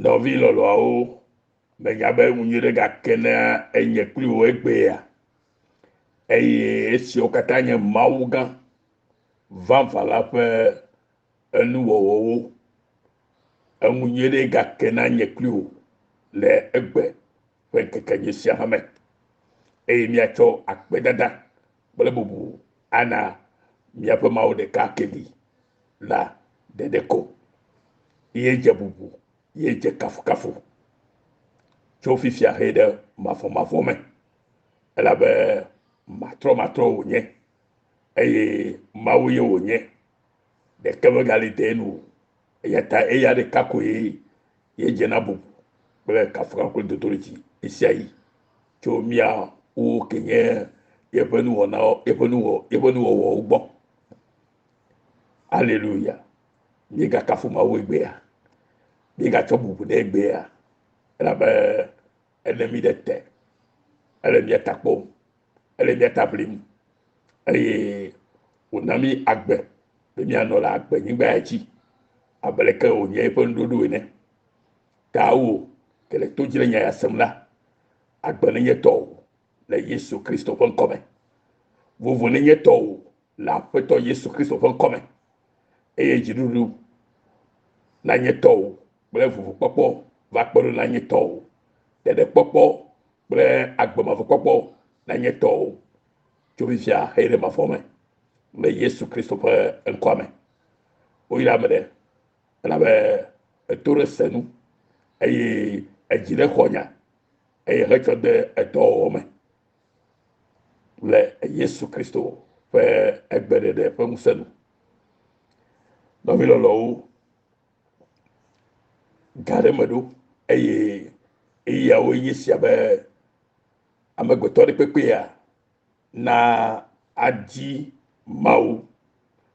Nɔvi lɔlɔ̃awo, menya be nu nyui ɖe gake na enye kpli wò egbea eye esiawo katã nye Mawu gã vavã la ƒe enuwɔwɔwo. Enu nyui ɖe gake na nye kpli wò le egbe ƒe ŋkeke nyui sia hã me eye míatsɔ akpedada kple bubu ana míaƒe Mawu ɖeka keli la ɖeɖe ko. Ye dze bubu, ye dze kafukafu tso fifia he ɖe mavɔmavɔ me elabe matrɔmatrɔ wònye eye Mawu ye wònye. Ɖeke megali de enu o. Eya ta eya ɖeka koe ye dze na bubu kple kafukafu kple dodoɖedzi ɣesiaɣi tso míawo ke nye yeƒe nuwɔnawo, yeƒe nuwɔ, yeƒe nuwɔwɔwo gbɔ. Aleluya. Míegakafu Mawu egbea. Míegatsɔ bubu nɛ egbea elabe ele mí ɖe te. Ele mía ta kpɔm. Ele mía ta ʋlim eye wòna mí agbe be míanɔ le agbenyigba ya dzi abe leke wònye eƒe nuɖoɖo ene. Ta wò ke le to dzi le nya ya sem la, agbe nenye tɔwò le Yesu Kristo ƒe ŋkɔ me. Vovo nenye tɔwò le Aƒetɔ Yesu Kristo ƒe ŋkɔ me eye dziɖuɖu nanye tɔwò kple vovokpɔkpɔ va kpe ɖo nanye tɔwò. Ɖeɖekpɔkpɔ kple agbemavɔkpɔkpɔ nanye tɔwò tso fifia heyi ɖe mavɔ me le Yesu Kristo ƒe ŋkɔa me. Woyra ame ɖe elabe eto ɖe se nu eye edzi ɖe xɔ nya eye hetsɔ de edɔwɔwɔ me le Yesu Kristo ƒe egbeɖeɖe ƒe ŋusẽ nu. Nɔvi lɔlɔ̃wo, ga ɖe me ɖo eye eyawoe nye sia be amegbetɔ ɖe kpekpea na adi Mawu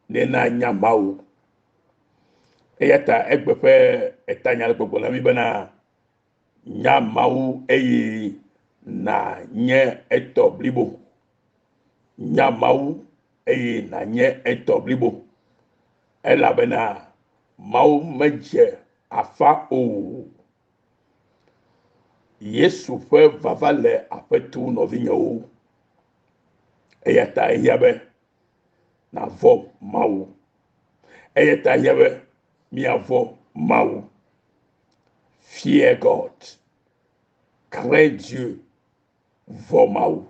ne nanya Mawu. Eya ta egbe ƒe etanya le gbɔgblɔ na mi bena nya Mawu eye nànye etɔ blibo. Nya Mawu eye nànye etɔ blibo. Elabena Mawu medze afa o. Yesu ƒe vava le aƒe tu nɔvinyewo. Eya ta ehiã be nàvɔ̃ Mawu. Eya ta ehiã be míavɔ̃ Mawu. Fear God. Crains Dieu. Vɔ̃ Mawu.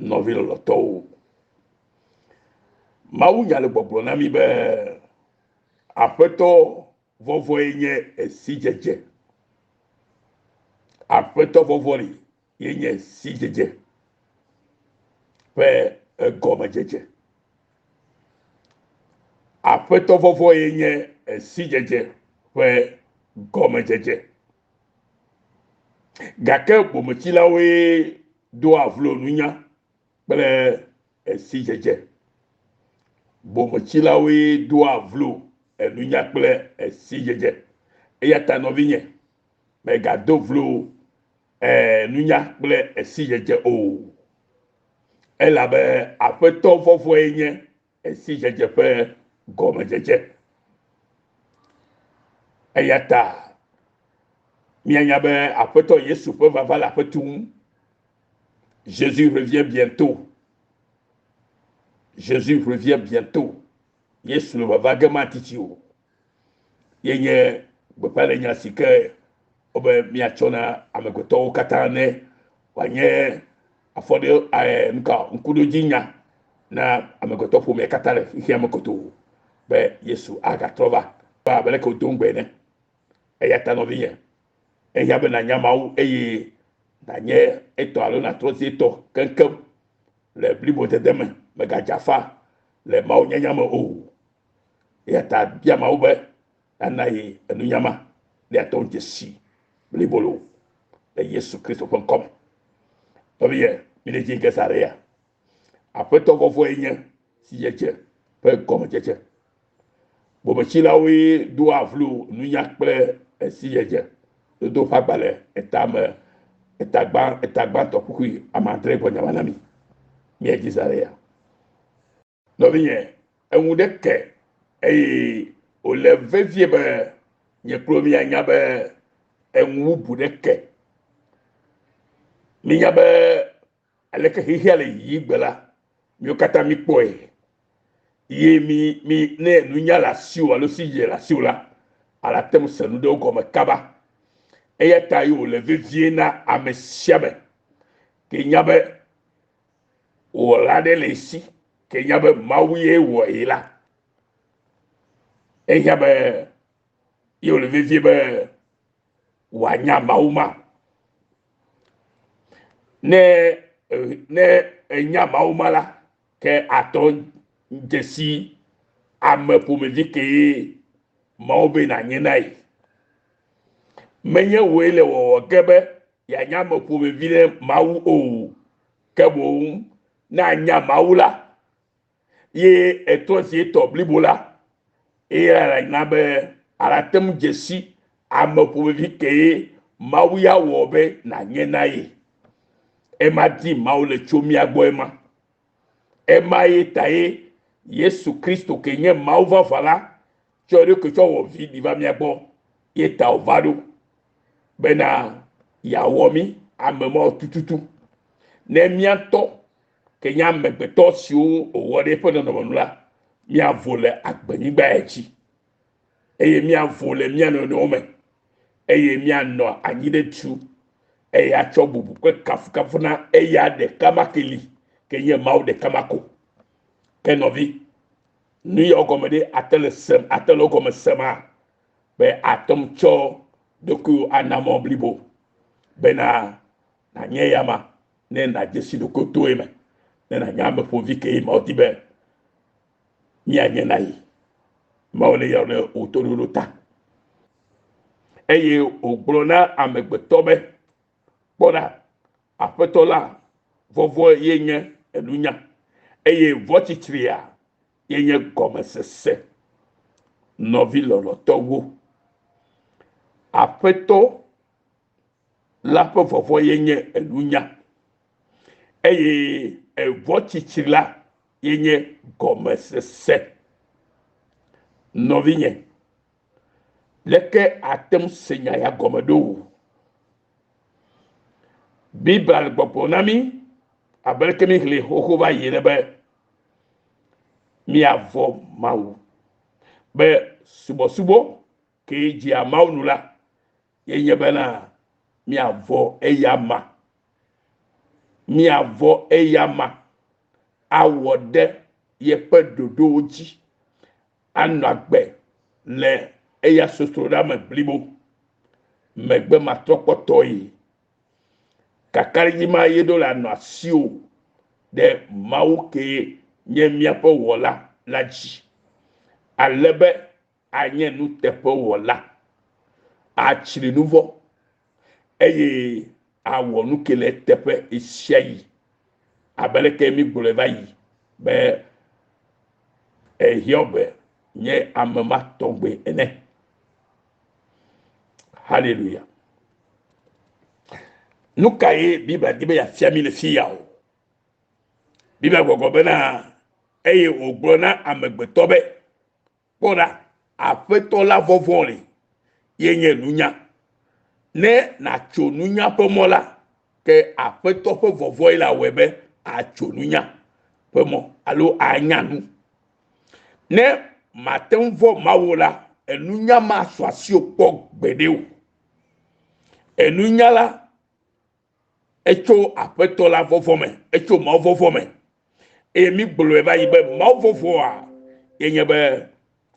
Nɔvi lɔlɔ̃tɔwo. Mawu nya le gbɔgblɔ na mí be Aƒetɔ vɔvɔ̃e nye sidzedze. Aƒetɔ vɔvɔ̃ li ye nye sidzedze ƒe egɔmedzedze. Aƒetɔ vɔvɔ̃ ye nye sidzedze ƒe gɔmedzedze. Gake bometsilawoe doa vlo nunya kple sidzedze. Bometsilawoe doa vlo nunya kple sidzedze. Eya ta nɔvinye, mègado vlo nunya kple sidzedze o. Elabe Aƒetɔ vɔvɔ̃e nye sidzedze ƒe gɔmedzedze. Eya ta míanya be Aƒetɔ Yesu ƒe vava le aƒe tum. Jésus revient bientôt. Jésus revient bientôt. Yesu le vava ge matiti o. Ye nye gbeƒãɖenya si ke wobe míatsɔ na amegbetɔwo katã ne wòanye afɔɖe eh, nuka ŋkuɖodzinya na amegbetɔ ƒomea katã le xexea me godoo be Yesu agatrɔ va abe leke wòdo ŋugbe ene. Eya ta nɔvinye, ehiã be nànya Mawu eye nànye etɔ alo nàtrɔ zi etɔ keŋkeŋ le blibodede me. Mègadze afa le mawunyanya me o. Eya ta bia Mawu be yeana ye enunya ma ne yeate ŋu dzesi blibo loo le Yesu Kristo ƒe ŋkɔ me. Nɔvinye, mi le dzi ke sa ɖe ya. Aƒetɔ vɔvɔe nye sidzedze ƒe gɔmedzedze. Bometsilawoe doa vlo nunya kple sidzedze dodo ƒe agbalẽ etame etagbã etagbãtɔ kpukpui ame adre gbɔ nyama na mi. Míadzi za ɖe ya. Nɔvinye, eŋu ɖe ke eye wòle vevie be Nye kple míanya be eŋu bubu ɖeke. Mínya be aleke xexea le yiyi gbe la, míwo katã míkpɔe. Ye mi mi ne nunya le asiwò alo sidzedze le asiwò la, alate ŋu se nu ɖewo gɔme kaba. Eya ta ye wòle vevie na ame sia ame ke nya be wɔla aɖe le esi ke nya be Mawu ye wɔ ye la. Ehiã be ye wòle vevie be wòanya Mawu ma. Ne ne enya Mawu ma la, ke atɔ dzesi ame ƒomevi kee Mawu be nànye na ye. Menye wòe le wɔwɔ ge be yeanye ame ƒomevi ne Mawu o, ke boŋ ne anya Mawu la, ye etrɔ zi etɔ blibo la, eye na be alate ŋu dzesi ame ƒomevi kee Mawu ya wɔ be nànye na ye. Ema di Mawu le tso mía gbɔ ema. Ema ye ta ye Yesu Kristo ke nye Mawu vavã la tsɔ eɖokui tsɔ wɔ vi ɖi va mía gbɔ ye ta wòva ɖo bena yeawɔ mí ame mawo tututu. Ne mía ŋutɔ ke nye amegbetɔ siwo wòwɔ ɖe eƒe nɔnɔme nu la, míavo le agbenyigba ya dzi eye míavo le mía nɔnɔewo me eye míanɔ anyi ɖe tu eye atsɔ bubu kple kafukafu na eya ɖeka ma ke li ke nye Mawu ɖeka ma ko. Ke nɔvi, nu yawo gɔme ɖe ate le sem ate le wo gɔme sema be ate ŋu tsɔ ɖokuiwò ana mɔ blibo bena nànye ya ma ne nàdze si ɖokuiwò to eme ne nànya ame ƒomevi ke ye Mawu di be míanye na ye. Mawu ne yra ɖe wò toɖoɖo ta. Eye wògblɔ na amegbetɔ be, Kpɔ ɖa, Aƒetɔ la vɔvɔ̃ ye nye enunya, eye vɔ̃tsitsria ye nye gɔmesese. Nɔvi lɔlɔ̃tɔwo, Aƒetɔ la ƒe vɔvɔ̃ ye nye enunya, eye evɔ̃tsitsri la ye nye gɔmesese. Nɔvinye, leke ate ŋu se nya ya gɔme ɖo o? Biblia le gbɔgblɔ na mí abe leke míexlẽe xoxo va yi ene be míavɔ̃ Mawu. Be subɔsubɔ kee dzea Mawu nu la, ye nye bena míavɔ̃ eyama. Míavɔ̃ eyama awɔ ɖe yeƒe ɖoɖowo dzi, anɔ agbe le eya sosroɖa me blibo, megbe matrɔkpɔtɔe. Kakaɖedzi ma ye ɖo la nɔ asiwò ɖe Mawu kee nye míaƒe wɔla la dzi, ale be anye nuteƒewɔla, atsri nuvɔ̃, eye awɔ nu ke le eteƒe ɣesiaɣi. Abe leke mígblɔe va yi be Hiob nye ame ma tɔgbe ene. Haleluya. Nu kae Biblia di be yeafia mí le fi ya o? Biblia gbɔgblɔ bena eye wògblɔ na amegbetɔ be Kpɔ ɖa, Aƒetɔ la vɔvɔ̃ li, ye nye nunya. Ne nàtso nunya ƒe mɔ la, ke Aƒetɔ ƒe vɔvɔ̃e la wɔe be àtso nunya ƒe mɔ alo anya nu. Ne màte ŋu vɔ̃ Mawu o la, enunya masu asiwò kpɔ gbeɖe o. Enunya la etso Aƒetɔ la vɔvɔ̃ me, etso Mawu vɔvɔ̃ me. Eye mígblɔe va yi be Mawu vɔvɔ̃a ye nye be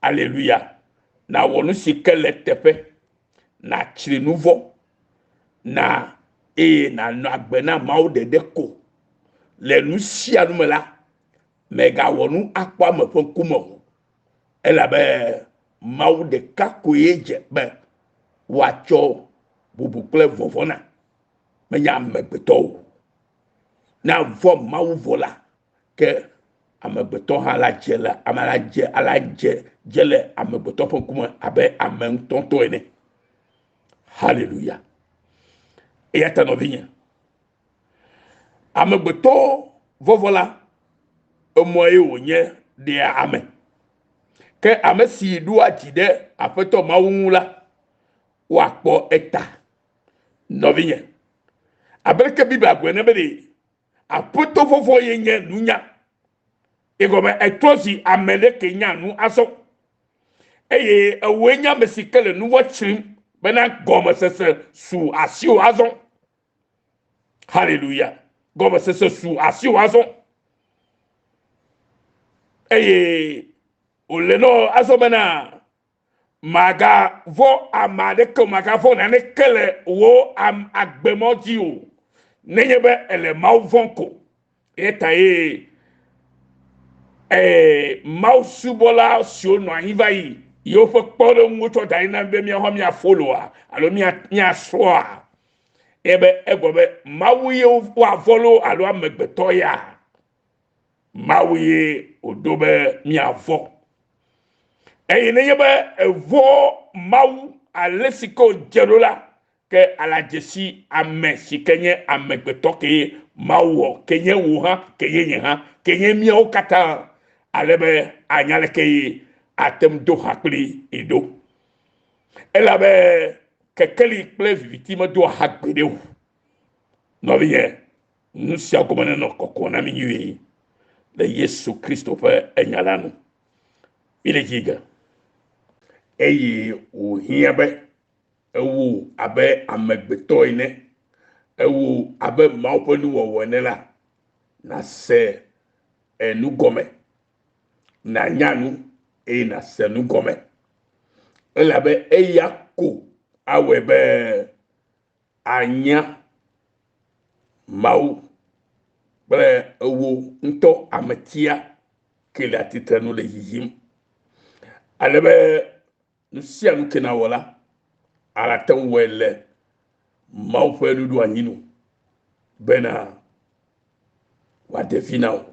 aleluya, nàwɔ nu si ke le eteƒe, nàtsri nu vɔ̃, na eye nànɔ agbe na Mawu ɖeɖe ko. Le nu sia nu me la, mègawɔ nu akpɔ ame ƒe ŋkume o, elabe Mawu ɖeka koe dze be woatsɔ bubu kple vɔvɔ̃ na, menye amegbetɔ o. Ne avɔ̃ Mawu vɔ la, ke amegbetɔ hã la dze le ame la dze ala dze dze le amegbetɔ ƒe ŋkume abe ame ŋutɔŋutɔ ene. Haleluya. Eya ta nɔvinye, amegbetɔ vɔvɔ̃ la, emɔ ye wònye ɖea ame. Ke ame si ɖoa dzi ɖe Aƒetɔ Mawu ŋu la, woakpɔ eta. Nɔvinye, abe leke Biblia gblɔe ene be ɖe Aƒetɔ vɔvɔ̃ ye nye nunya. Egɔme etrɔ zi ame ɖe ke nya nu azɔ. Eye ewòe nye ame si ke le nuvɔ̃ tsrim bena gɔmesese su asiwò azɔ. Haleluya. Gɔmesese su asiwò azɔ. Eye wòle nɔ azɔ bena Màgavɔ̃ ame aɖeke o, màgavɔ̃ naneke le wò agbemɔ dzi o, nenye be èle Mawu vɔ̃m ko. Eya ta ye ee, Mawu subɔla siwo nɔ anyi va yi ye woƒe kpɔɖeŋu wotsɔ da ɖi na mí be míawo hã míafoloa alo míasrɔ̃a. Eye be egblɔ be Mawu ye woavɔ̃ loo alo amegbetɔ ya. Mawu ye wòɖo be míavɔ̃. Eye nenye be èvɔ̃ Mawu ale si ke wòdze ɖo la, ke ala dze si ame si ke nye amegbetɔ ke Mawu wɔ, ke nye wò hã, ke nye nye hã, ke nye míawo katã, ale be anya leke ye ate ŋu do ha kpli ye ɖo. Elabe kekeli kple viviti medoa ha gbeɖe o. Nɔvinye, Nu sia gɔme nenɔ kɔkɔ na mí nyuie le Yesu Kristo ƒe enya la nu. Míle dzi ge. Eye wòhiã be ewò abe amegbetɔ ene, ewò abe Mawu ƒe nuwɔwɔ ene la, nàse enu gɔme, nànya nu eye nàse nu gɔme. Elabe eya ko awɔe be anya Mawu kple ewo ŋutɔ ametia ke le atitre nu le yiyim. Ale be nu sia nu ke nawɔ la, alate ŋu wɔe le Mawu ƒe nuɖoanyi nu bena wòaɖe vi na wò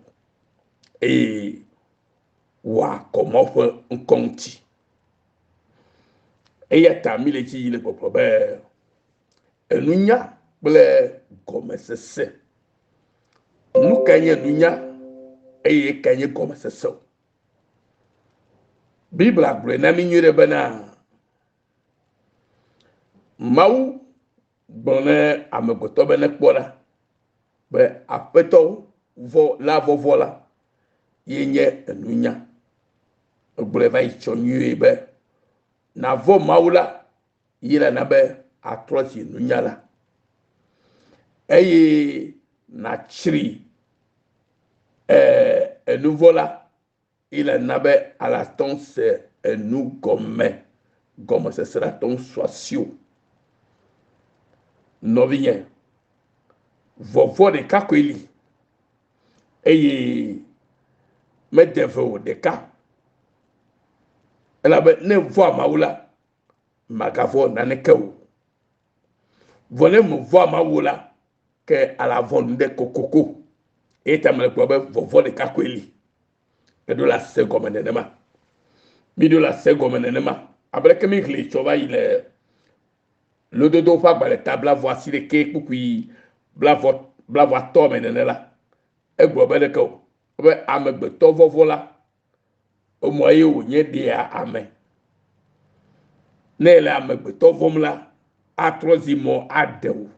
eye wòakɔ Mawu ƒe ŋkɔ ŋuti. Eya ta míle edzi yi le gbɔgblɔ be enunya kple gɔmesese. Nu kae nye nunya eye kae nye gɔmesese o? Biblia gblɔe na mí nyuie ɖe bena Mawu gblɔ ne amegbetɔ be nekpɔ ɖa be aƒetɔ vɔ la vɔvɔ la ye nye enunya. Egblɔe va yi tsɔ nyuie be navɔ Mawu la ye la na be atrɔ zi nunyala eye natsri enuvɔ la ye la na be alatɔ se enu gɔme gɔmesese la tɔ su asiwò. Nɔvinye, vɔvɔ ɖeka koe li eye mede ve o ɖeka elabe ne vɔa Mawu la magavɔ̃ naneke o. Vɔ ne mevɔ̃a Mawu o la, ke alavɔ̃ nu ɖe kokoko. Eya ta mele gblɔ be vɔvɔ̃ ɖeka koe li. Eɖo la se gɔme nenema. Miɖo la se gɔme nenema. Abe leke míxlẽe tsɔ va yi le Lododo ƒe agbalẽ ta blavɔ asiɖeke kpukpui blavɔ blavɔ atɔ̃ me nene la, egblɔ be ɖeke o be amegbetɔ vɔvɔ̃ la Emɔ ye wònye ɖea ame. Ne ele amegbetɔ vɔ̃m la, atrɔ zi mɔ aɖe wò.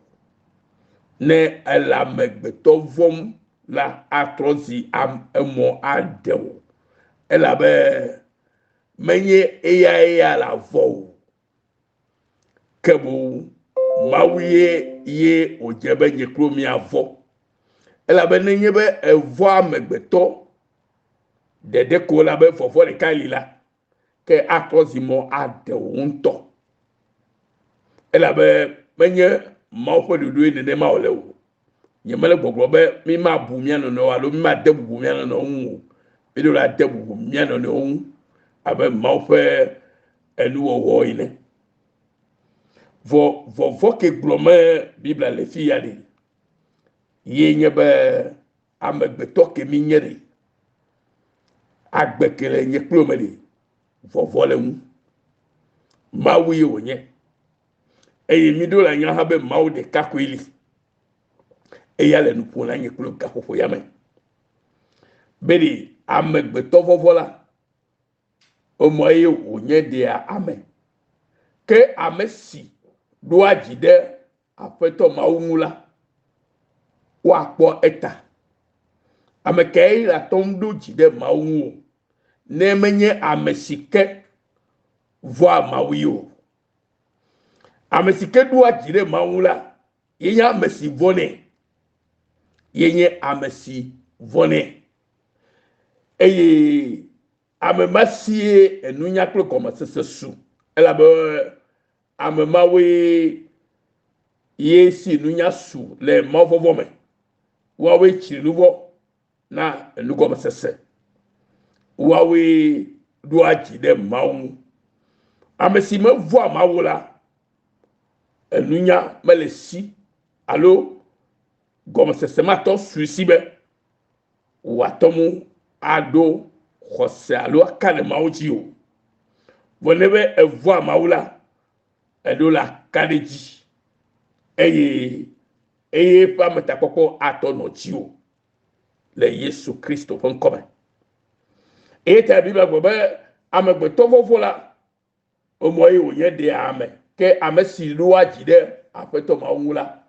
Ne ele amegbetɔ vɔ̃m la, atrɔ zi emɔ aɖe wò. Elabe menye eyae ya le avɔ o. Ke boŋ Mawu ye ye wòdze be nye kple wò míavɔ̃. Elabe nenye be èvɔ̃ amegbetɔ ɖeɖe ko elabe vɔvɔ̃ ɖeka li la, ke atrɔ zi mɔ aɖe wò ŋutɔ. Elabe menye Mawu ƒe ɖoɖoe nenema wòle o. Nyemele gbɔgblɔ be mímabu mía nɔnɔewo alo mímade bubu mía nɔnɔewo ŋu o. Míɖo la de bubu mía nɔnɔewo ŋu abe Mawu ƒe enuwɔwɔ ene. Vɔ vɔvɔ̃ ke gblɔ me Biblia le fi ya ɖe ye nye be amegbetɔ ke mínye ɖe agbe ke le nye kple wò me ɖe vɔvɔ̃ le ŋu. Mawu ye wònye. Eye míɖo la nya hã be Mawu ɖeka koe li. Eya le nu ƒom na nye kple wò gaƒoƒo ya me. Be ɖe amegbetɔ vɔvɔ̃ la, emɔ ye wònye ɖea ame. Ke ame si ɖoa dzi ɖe Aƒetɔ Mawu ŋu la, woakpɔ eta. Ame kae ate ŋu ɖo dzi ɖe Mawu ŋu o, ne menye ame si ke vɔ̃a Mawu ye o? Ame si ke ɖoa dzi ɖe Mawu ŋu la, ye nye ame si vɔ̃nɛ. Ye nye ame si vɔ̃nɛ. Eye ame ma sie enunya kple gɔmesese su elabe ame mawoe ye si nunya su le mawuvɔvɔ̃ me. Woawoe tsri nuvɔ̃ na enugɔmesese. Woawoe ɖoa dzi ɖe Mawu ŋu. Ame si mevɔ̃a Mawu la, enunya mele si alo gɔmesese matɔ sui si be wòate ŋu aɖo xɔse alo aka ɖe Mawu dzi o. Vɔ ne be evɔ̃a Mawu la, eɖo la ka ɖe edzi eye eye eƒe ametakpɔkpɔ atɔ nɔ dziwò le Yesu Kristo ƒe ŋkɔ me. Eya ta Biblia gblɔ be amegbetɔ vɔvɔ̃ la Emɔ ye wònye ɖea ame, ke ame si ɖoa dzi ɖe Aƒetɔ Mawu ŋu la,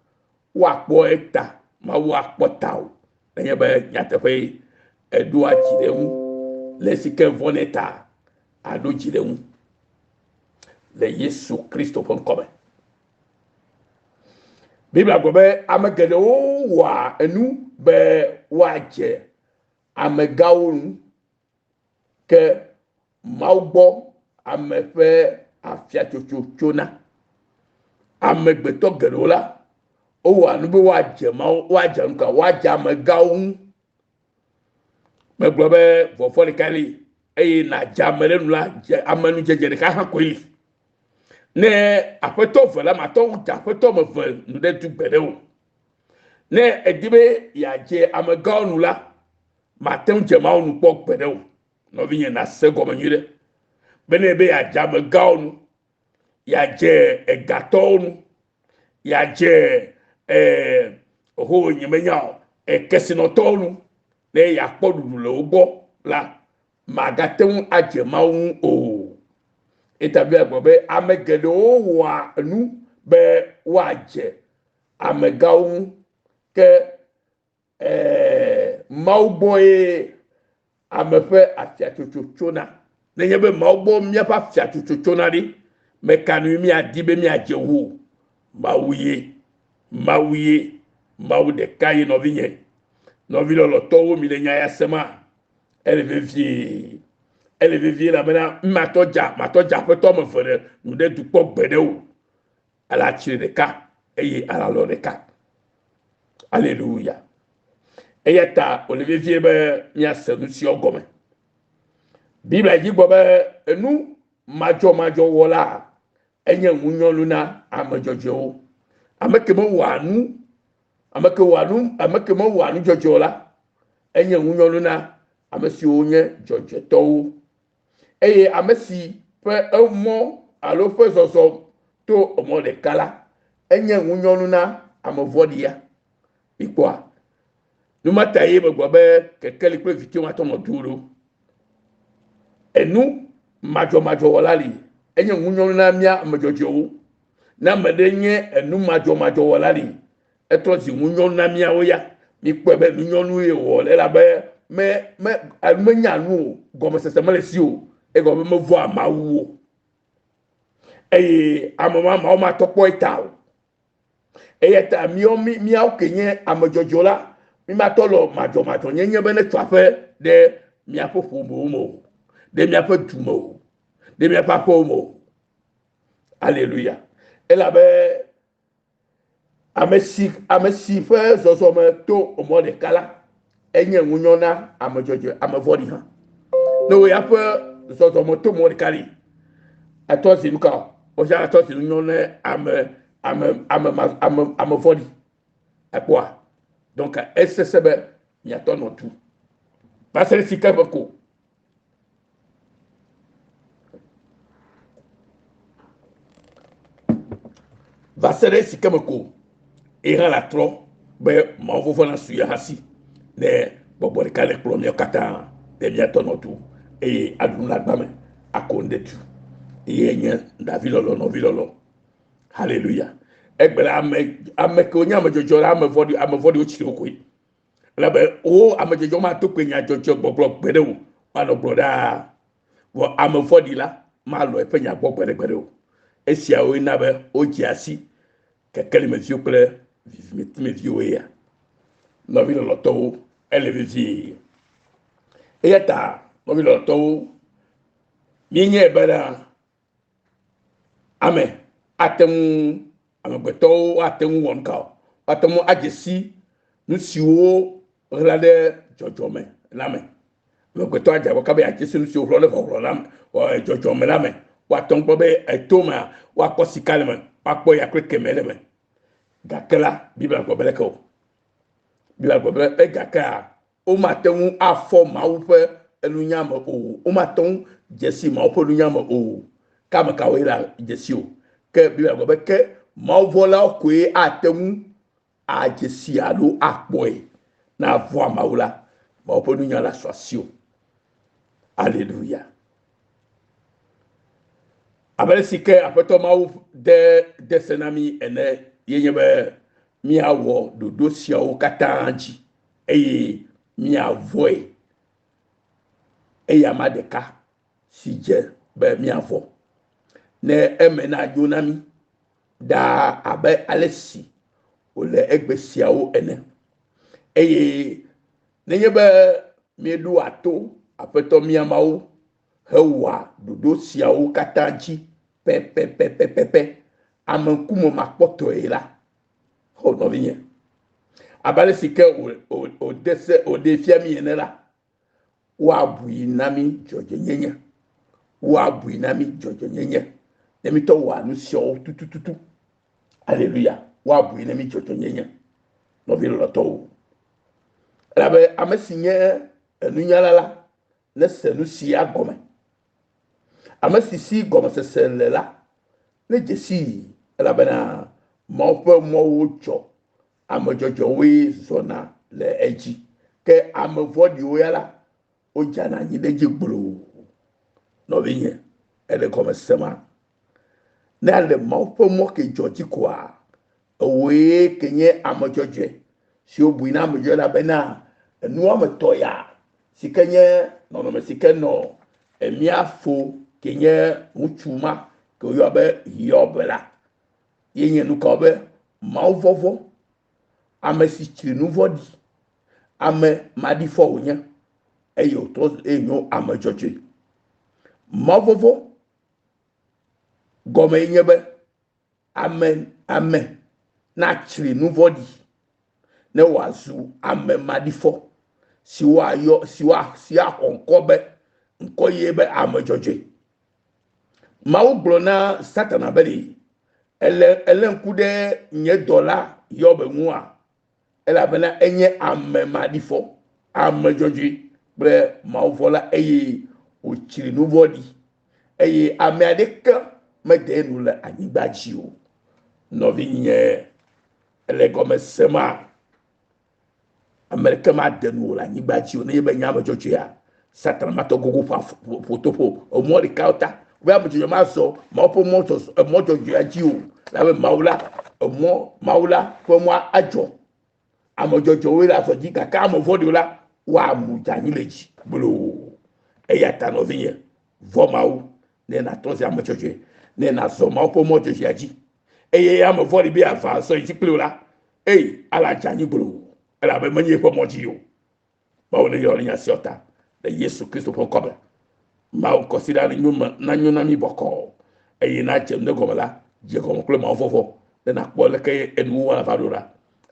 woakpɔ eta, Mawu akpɔ tawò nenye be nyateƒee èɖoa dzi ɖe eŋu. Le esi ke vɔ̃nɛ ta, àɖo dzi ɖe eŋu le Yesu Kristo ƒe ŋkɔ me. Biblia gblɔ be ame geɖewo wɔa enu be woadze amegãwo ŋu. Ke Mawu gbɔ ame ƒe afiatsotso tsona. Amegbetɔ geɖewo la, wowɔa nu be woadze Mawu, woadze nu ka? Woadze amegãwo ŋu. Megblɔ be vɔvɔ̃ ɖeka li eye nàdze ame ɖe nu la, dze amenudzedze ɖeka hã koe li. Ne aƒetɔ ve la, màte ŋu dze aƒetɔ ame eve nu ɖe du gbeɖe o. Ne èdi be yeadze amegãwo nu la, Mate ŋu dze Mawu nu kpɔ gbeɖe o. Nɔvinye, nàse egɔme nyuiɖe be ne ebe yeadze amegãwo nu, yeadze egatɔwo nu, yeadze ee, ho nyemenya o, ekesinɔtɔwo nu, ne yeakpɔ ɖuɖu le wo gbɔ la, màgate ŋu adze Mawu ŋu o. Eta Biblia gblɔ be ame geɖewo wɔa nu be woadze amegãwo ŋu, ke Ɛɛ, Mawu gbɔe ame ƒe afiatsotso tsona. Nenye be Mawu gbɔ míaƒe afiatsotso tsona ɖi, meka nui míadi be míadze ŋu o. Mawu ye. Mawu ye. Mawu ɖeka ye nɔvinye. Nɔvi lɔlɔ̃tɔwo, mi le nya ya sema? Ele vevie. Ele vevie elabena matɔ dza, matɔ dza aƒetɔ ame eve ɖe nu ɖe du kpɔ gbeɖe o. Alatsri ɖeka eye alalɔ ɖeka. Aleluya. Eya ta wòle vevie be míase nu siawo gɔme. Biblia dzi gbɔ be enu madzɔmadzɔ wɔla enye ŋunyɔnu na ame dzɔdzɔewo. Ame ke mewɔa nu, ame ke wɔa nu, ame ke mewɔa nu dzɔdzɔe o la, enye ŋunyɔnu na ame siwo nye dzɔdzɔetɔwo. Eye ame si ƒe emɔ alo ƒe zɔzɔ to emɔ ɖeka la, enye ŋunyɔnu na ame vɔ̃ɖia. Mikpɔa? Nu ma ta ye megblɔ be kekeli kple viti woatɔ nɔ du ɖo. Enu madzɔmadzɔwɔla li, enye ŋunyɔnu na mía ame dzɔdzɔewo. Ne ame ɖe nye enu madzɔmadzɔwɔla li, etrɔ zi ŋunyɔnu na míawo ya. Míkpɔe be ŋunyɔnu ye wòwɔ elabe me me menya nu o, gɔmesese mele esi o, egɔme be mevɔ̃a Mawu o. Eye ame ma Mawu matɔ kpɔ eta o. Eya ta míawo míawo ke nye ame dzɔdzɔ la, mímatɔ lɔ madzɔmadzɔnyenye be netso aƒe ɖe míaƒe ƒomewo me o, ɖe míaƒe du me o, ɖe míaƒe aƒewo me o. Aleluya. Elabe Ame si ame si ƒe zɔzɔme to mɔ ɖeka la, enye ŋunyɔ na ame dzɔdzɔe, ame vɔ̃ɖi hã. Ne wò ya ƒe zɔzɔme to mɔ ɖeka li, etɔ zi nu ka o? Wò ya etɔ zi ŋunyɔ ne ame ame ame ame ame vɔ̃ɖi. Ekpɔa? Donc esesẽ be miatɔ nɔ tu. Va se ɖe sike ƒe ko. Va se ɖe esi ke me ko ye hã la trɔ be Mawu vɔvɔ̃ nasu ye hã si ne gbɔgbɔ ɖeka le kplɔ míawo katã ne míatɔ nɔ tu eye aɖu nu le agba me ako nu ɖe tu. Eye nye davilɔlɔ, nɔvilɔlɔ. Haleluya. Egbe la ame ame kewo nye ame dzɔdzɔ la ame vɔ̃ɖi ame vɔ̃ɖiwo tsri wo koe. Elabe wo ame dzɔdzɔ mato koe nya dzɔdzɔ gbɔgblɔ gbeɖe o. Woanɔ gblɔ ɖaa. Vɔ ame vɔ̃ɖi la malɔ eƒe nya gbɔ gbeɖegbeɖe o. Esiawoe na be wodzea si kekelimeviwo kple vivitimeviwo ya. Nɔvi lɔlɔtɔwo, ele vevie. Eya ta nɔvi lɔlɔtɔwo, míenyae bena ame ate ŋu, amegbetɔwo ate ŋu wɔ nuka o. Woate ŋu adze si nu siwo ɣla ɖe dzɔdzɔme la me. Amegbetɔ adze agbagba be yeadze si nu siwo ɣla ɖe ʋɔʋlɔ la me, dzɔdzɔme la me. Woate ŋu kpɔ be eto mea, woakpɔ sika le me, woakpɔ ya kple keme le me. Gake la, Biblia gblɔ be leke o. Biblia gblɔ be egakea, womate ŋu afɔ Mawu ƒe nunya me o. Womate ŋu dze si Mawu ƒe nunya me o. Ke ame kawoe le dze si o? Ke Biblia gblɔ be ke mawuvɔ̃lawo koe ate ŋu adze si alo akpɔe. Ne avɔ̃a Mawu la, Mawu ƒe nunya la su asiwò. Aleluya. Abe ale si ke Aƒetɔ Mawu de de se na mí ene ye nye be míawɔ ɖoɖo siawo katã dzi eye míavɔ̃e. Eyama ɖeka si dze be míavɔ̃. Ne eme nanyo na mí ɖaa abe ale si wòle egbe siawo ene. Eye nenye be míeɖoa to Aƒetɔ mía Mawu hewɔa ɖoɖo siawo katã dzi pɛpɛpɛpɛpɛ ameŋkumemakpɔtɔe la, xɔ nɔvinye, abe ale si ke wòde se wòɖee fia mí ene la, woabui na mí dzɔdzɔenyenye. Woabui na mí dzɔdzɔenyenye. Ne mítɔ wɔa nu siawo tutututu. Aleluya. Woabui na mí dzɔdzɔenyenye. Nɔvi lɔlɔtɔwo. Elabe ame si nye enunyala la, nese nu sia gɔme. Ame si si gɔmesese le la, nedze sii, elabena Mawu ƒe mɔwo dzɔ, ame dzɔdzɔwoe zɔna le edzi, ke ame vɔ̃ɖiwo ya la, wodzana anyi ɖe edzi gbloo. Nɔvinye, èle gɔme sema? Ne ale Mawu ƒe mɔ ke dzɔ dzi koa, ewòe ke nye ame dzɔdzɔe si wobui na ame dzɔdzɔe elabena enu woame etɔ̃ ya si ke nye nɔnɔme si ke nɔ mía fo ke nye ŋutsu ma ke woyɔa be Hiob la ye nye nu ka be Mawu vɔvɔ̃, ame si tsri nu vɔ̃ɖi, ame maɖifɔ wònye eye wòtrɔ eye nyo ame dzɔdzɔe. Mawu vɔvɔ̃ gɔme nye be ame ame natsri nu vɔ̃ɖi ne wòazu ame maɖifɔ si woayɔ si woa si axɔ ŋkɔ be ŋkɔ ye be ame dzɔdzɔe. Mawu gblɔ na Satana be ɖe ele ele ŋku ɖe nye dɔla Hiob ŋua elabena enye ame maɖifɔ, ame dzɔdzɔe kple mawuvɔ̃la eye wòtsri nu vɔ̃ɖi eye ame aɖeke mede enu le anyigba dzi o. Nɔvinye, ele gɔme sema? Ame ɖeke made nu le anyigba dzi o. Nenye be nye ame dzɔdzɔea, Satana matɔ gogo ƒo ƒotoƒo emɔ ɖeka ta. Be ame dzɔdzɔe mazɔ Mawu ƒe mɔ zɔzɔ emɔ dzɔdzɔea dzi o. Elabe Mawu la emɔ Mawu la ƒe mɔ adzɔ. Ame dzɔdzɔwoe le azɔ dzi gake ame vɔ̃ɖiwo la woamu dze anyi le dzi gbloo. Eya ta nɔvinye, vɔ̃ Mawu ne nàtrɔ zi ame dzɔdzɔe, ne nàzɔ Mawu ƒe mɔ dzɔdzɔea dzi. Eye ame vɔ̃ɖi be yeava azɔ yi dzi kpli wò la, eye ala dze anyi gbloo elabe menye eƒe mɔ dzi o. Mawu neyɔ ɖe nya siawo ta le Yesu Kristo ƒe ŋkɔ me. Mawu kɔsiɖa nanyo me nanyo na mí bɔkɔɔ eye nadze nu ɖe gɔme la, dze gɔme kple Mawu vɔvɔ̃ ne nàkpɔ leke enuwo ava ɖo ɖa.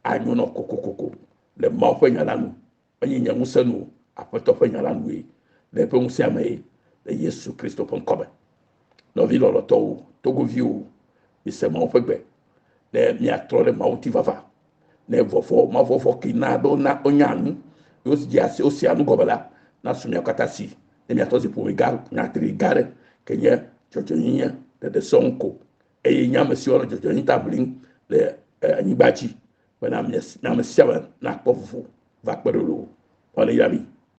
Anyo nɔ kokokoko le Mawu ƒe nya la nu. Menye nye ŋusẽ nu o, Aƒetɔ ƒe nya la nue, le eƒe ŋusẽa mee, le Yesu Kristo ƒe ŋkɔ me. Nɔvi lɔlɔ̃tɔwo, Togoviwo, mise Mawu ƒe gbe ne míatrɔ ɖe Mawu ŋuti vava. Ne vɔvɔ̃, mavɔvɔ̃ ke na be wona wonya nu, ye wodzea si, wosea nu gɔme la, nasu míawo katã si ne míatrɔ zi ƒome gã, nyatri gã aɖe ke nye dzɔdzɔenyenye ɖeɖe sɔŋ ko. Eye nye ame siwo le dzɔdzɔenyenye ta ʋlim le anyigba dzi bena ame sia ame nakpɔ vovo va kpe ɖe wo. Mawu neyra mi.